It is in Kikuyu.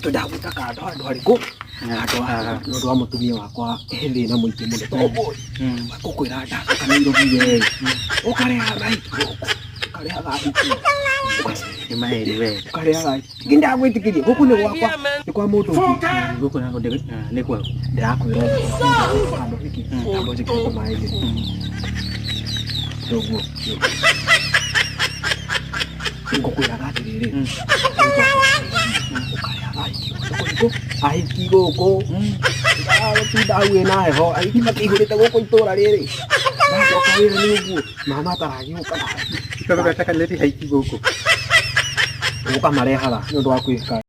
Twendaga gwĩka kando handũ harĩkũ? Handũ haha nĩ ũndũ wa mũtumia wakwa he thĩna mũingĩ mũno tondũ ngũkwĩra ndacoka Nairobi we ũkarehaga hiki gũkũ, ũkarehaga hiki. Nĩ maheni we. Ũkarehaga hiki, ndagwĩtĩkĩria gũkũ nĩ gwakwa, nĩ kwa mũndũ ũngĩ. Gũkũ nako nĩ kwaku. Ndĩrakwĩra ũguo kando hiki kando njĩkĩre maĩ-inĩ ũguo ngũkwĩraga atĩrĩrĩ, ũkarehaga ahiki gũkũ, ahiki gũkũ tinda hau wĩna heho, ahiki makĩihũrĩte gũkũ itũra rĩrĩ, ndacoka wĩra nĩ ũguo mama ataragĩũka. Ikagataka leti haiki gũkũ. Ũkamarehaga nĩ ũndũ wa kwĩka.